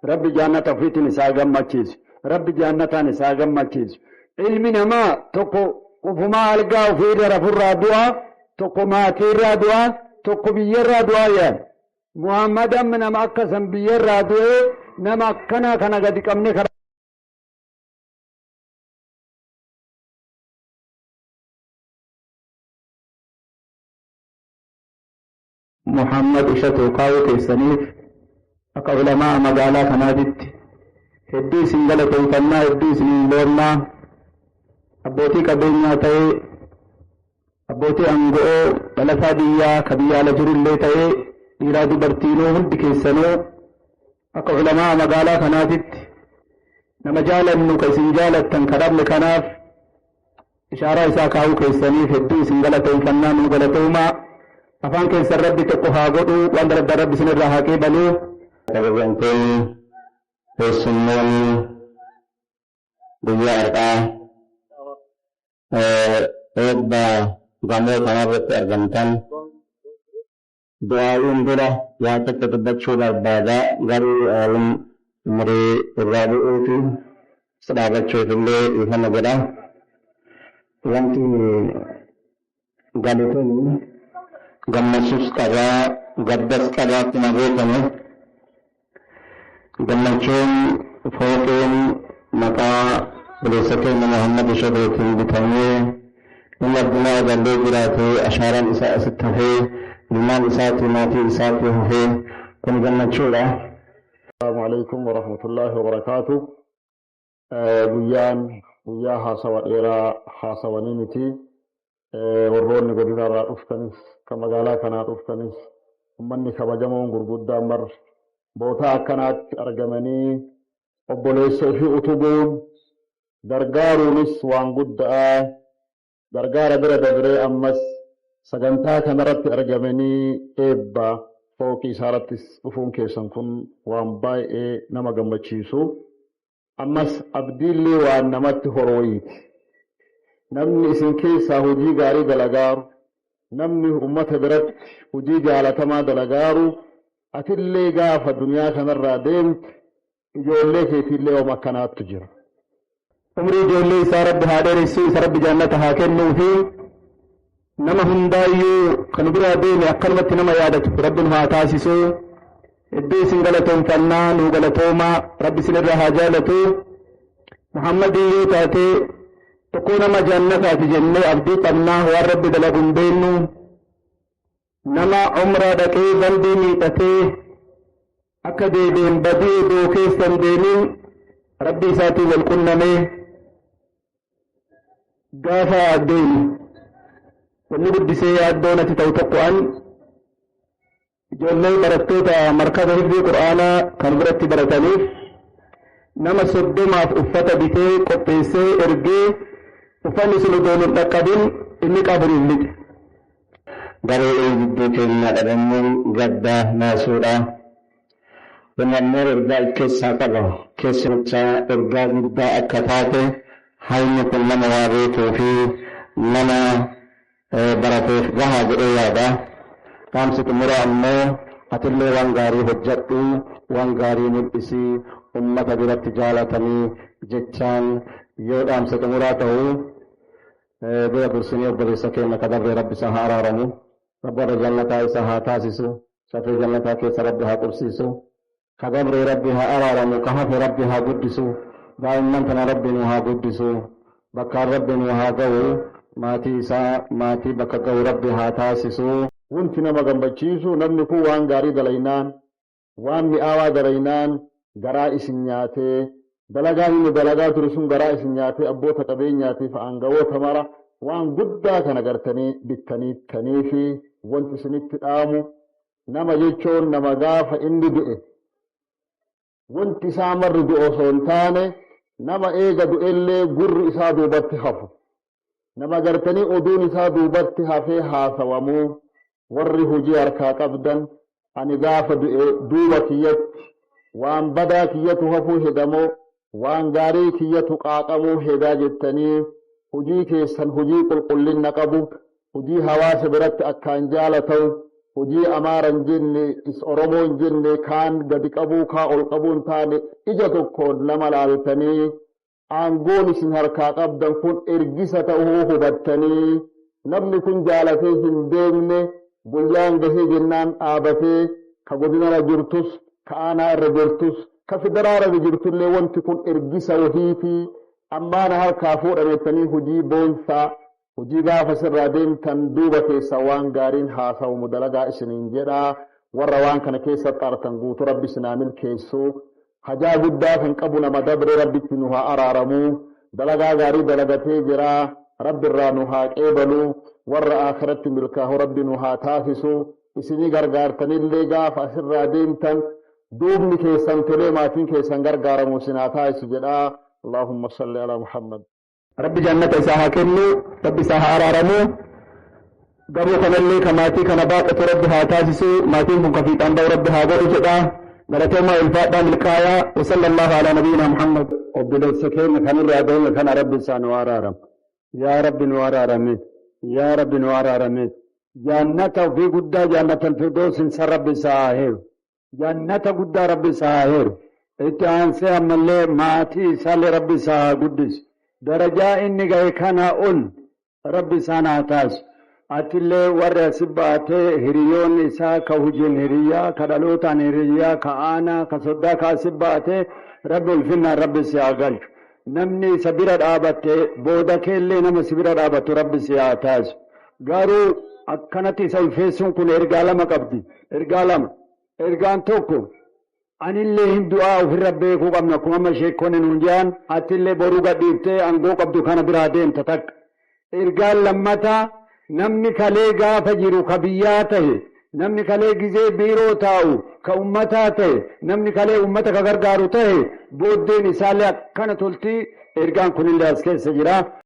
Rabbi jaannata ofiitiin isaa gammachiisu. Rabbi jaannataan isaa gammachiisu. Ilmi namaa tokko ufumaa algaa ofiirra rafurraa du'aa, tokko maatiirraa du'aa, tokko biyyarraa du'aa yaala. Muhammad amma nama akka san biyyarraa du'ee nama akkanaa kana gadi qabne karaa. Muhammad Ishatuu kaa'uu keessaniif akka ulamaa magaalaa kanaatitti hedduu isin galateeffannaa, hedduu isiniin boonnaa. Abbootii qabeenyaa ta'ee, abbootii aangoo dhalataa biyyaa ka biyya ala jirullee ta'ee, dhiiraa dubartiinuu hundi keessanuu akka ulamaa magaalaa kanaatitti nama jaalannu ka isin jaalattan ka dhabne kanaaf ishaaraa isaa kaa'uu keessaniif hedduu isin galateeffannaa, nu galatoomaa. Afaan keessan Rabbi tokko haa godhu, waan darabdaa Rabbi isinirraa haa qeebaluu. Kabajamtoonni keessummoonni guyyaa har'aa eebba gamoo kanarratti argamtan, du'aa'iin dura waa tokko dubbachuu barbaada, garuu aalim umurii irraa bu'uufi dhaabachuuf illee dhiifama godha. Wanti galu kun gammachuus qabaa, gaddas qabaa. Akkuma beekamu, gammachuun fooqeen maqaa obboleessa keenya Muhammad Ishateetiin bitamee, inni addunyaa agallee jiraate, ashaaraan isaa asitti hafee, ilmaan isaatii maatii isaatii hafee, kun gammachuudha. السلام عليكم ورحمة الله وبركاته. Guyyaan guyyaa haasawa dheeraa haasawanii miti. Warroonni godina irraa dhuftanis, kan magaalaa kanaa dhuftanis, uummanni kabajamoon gurguddaan mar bootaa akkanaatti argamanii obboleessa ofii utubuun gargaaruunis waan guddaa. Gargaara bira dabree ammas sagantaa kanarratti argamanii eebba fooqii isaarrattis dhufuun keessan kun waan baay'ee nama gammachiisu. Ammas abdiillee waan namatti horooyiiti. Namni isin keessaa hojii gaarii dalagaaru, namni ummata biratti hojii jaalatamaa dalagaaru, atillee gaafa duniyaa kanarraa deemte ijoollee keetiillee waan akkanaattu jira. Umrii ijoollee isaa Rabbi haa dheeressu, isa Rabbi jannata haa kennuu fi nama hundaayyuu kan biraa deeme akkanumatti nama yaadatu Rabbi nu haa taasisu. Hedduu isin galatoonfannaa, nu galatoomaa, Rabbi isinirraa haa jaalatu. Muhammadin yoo taate tokkoo nama jannataati jennee abdii qabnaa, waan Rabbi dalagu hin beennu. Nama umraa dhaqee dambii miidhatee akka deebi'een badii odoo keessa hin deemin Rabbi isaatiin wal qunnamee gaafa deemu, wanni guddisee yaaddoo natti ta'u tokko an ijoollee barattoota markaza hifzii qur'aanaa kan biratti barataniif nama 30f uffata bitee qopheessee ergee, uffanni sun odoo hin dhaqqabin inni qabriif lixe. Garuu inni gidduu keenyaa dhabamuun gadda naasuudha. Kun ammoo ergaa of keessaa qaba. Keessumichaa ergaa guddaa akka taate hayni kun nama waa beekuu fi nama barateef gahaa jedhee yaada. Dhaamsi xumuraa ammoo atillee waan gaarii hojjedhu, waan gaarii mul'isii, ummata biratti jaalatamii jechaan yoo dhaamsa xumuraa ta'u, bira dursinee obboleessa keenya kabarree Rabbi isa haa araaramu. Rabbi warra jannataa isa haa taasisu. Safee jannataa keessa Rabbi haa qubsiisu. Kabarree Rabbi haa araaramu, ka hafe Rabbi haa guddisu. Daa'imman tana Rabbi nu haa guddisu. Bakkaan Rabbi nu haa ga'u. Maatii isaa maatii bakka ga'u Rabbi haa taasisu. Wanti nama gammachiisu, namni kun waan gaarii dalaynaan, waan mi'aawaa dalaynaan garaa isin nyaatee, dalagaa inni dalagaa ture sun garaa isin nyaatee, abboota qabeenyaatiif aangawoota mara waan guddaa kana gartanii bittanii tanii fi wanti isinitti dhaamu, nama jechuun nama gaafa inni du'e wanti isaa marri du'e osoo hin taane, nama eega du'ellee gurri isaa duubatti hafu, nama gartanii oduun isaa duubatti hafee haasawamuu. Warri hojii harkaa qabdan, ani gaafa du'e duuba kiyyatti waan badaa kiyyatu hafuu hedamoo, waan gaarii kiyyatu qaaqamuu hedaa jettanii, hojii keessan hojii qulqullina qabu, hojii hawaasa biratti akkaan jaalatamu. Hojii Amaara hin jenne, Oromoo hin jenne, kaan gadi qabuu kaa ol qabuu hin taane ija tokkoon nama laaltanii aangoon isin harkaa qabdan kun ergisa ta'uu hubattanii namni kun jaalatee hin deemne guyyaan gahee jennaan dhaabatee ka godinarra jirtus ka aanaa irra jirtus ka federaala jirtullee wanti kun ergisa wahiitii ammaana harkaa fuudhamettanii hojii boonsaa hojii gaafa sirraa deemtan duuba keessa waan gaariin haasa'umu dalagaa isiniin jedhaa warra waan kana keessa xaartan guutuu rabbi isinaa milkeessuu hajaa guddaa kan qabu nama dabre rabbitti nu haa araaramuu dalagaa gaarii dalagatee jiraa rabbi irraa nu haa qeebaluu warra akhiratti milkaahu rabbi nu haa taasisu isinii gargaartanillee gaafa asirraa deemtan duubni keessan tolee maatiin keessan gargaaramu isin haa taasisu jedhaa Allahumma salli alaa Muhammad. Rabbi jannata isaa haa kennu, Rabbi isaa haa araaramu. Garuu kanallee ka maatii kana baaqatu Rabbi haa taasisu, maatiin kun ka fiixaan ba'u Rabbi haa godhu jedha. Galatoomaa ulfaadhaa milkaayaa, wa sallallahu alaa nabiyyinaa Muhammad. Obboleessa keenya kanirraa deeme kana Rabbi isaa nu araaramu. Yaa Rabbi nu araarame. Yaa Rabbi nu araarame. Jannata ofii guddaa jannatal firdoosin san Rabbi isaa haa heeru. Jannata guddaa Rabbi isaa haa heeru. Itti aansee ammallee maatii isaallee Rabbi isaa haa guddisu. Darajaa inni gahe kanaa ol Rabbi isaan haa taasisu. Atillee warra asi baatee hiriyoonni isaa ka hojiin hiriyaa, ka dhalootaan hiriyaa, ka aanaa, ka soddaa ka asi baatee Rabbi ulfinnaan Rabbi si haa galchu. Namni isa bira dhaabatte booda keellee nama si bira dhaabattu Rabbi si haa taasisu. Garuu akkanatti isa ulfeessuun kun ergaa lama qabdi. Ergaa lama. Ergaan tokko anillee hin du'aa ofirra beekuu qabna akkuma amma sheekonni nuun jedhan atillee boruu gadhiiftee aangoo qabdu kana biraa deemta takka. Ergaan lammataa namni kalee gaafa jiru ka biyyaa ta'e namni kalee gizee biiroo taa'u ka ummataa ta'e namni kalee ummata ka gargaaru ta'e booddeen isaallee akkana toltii ergaan kunillee as keessa jira.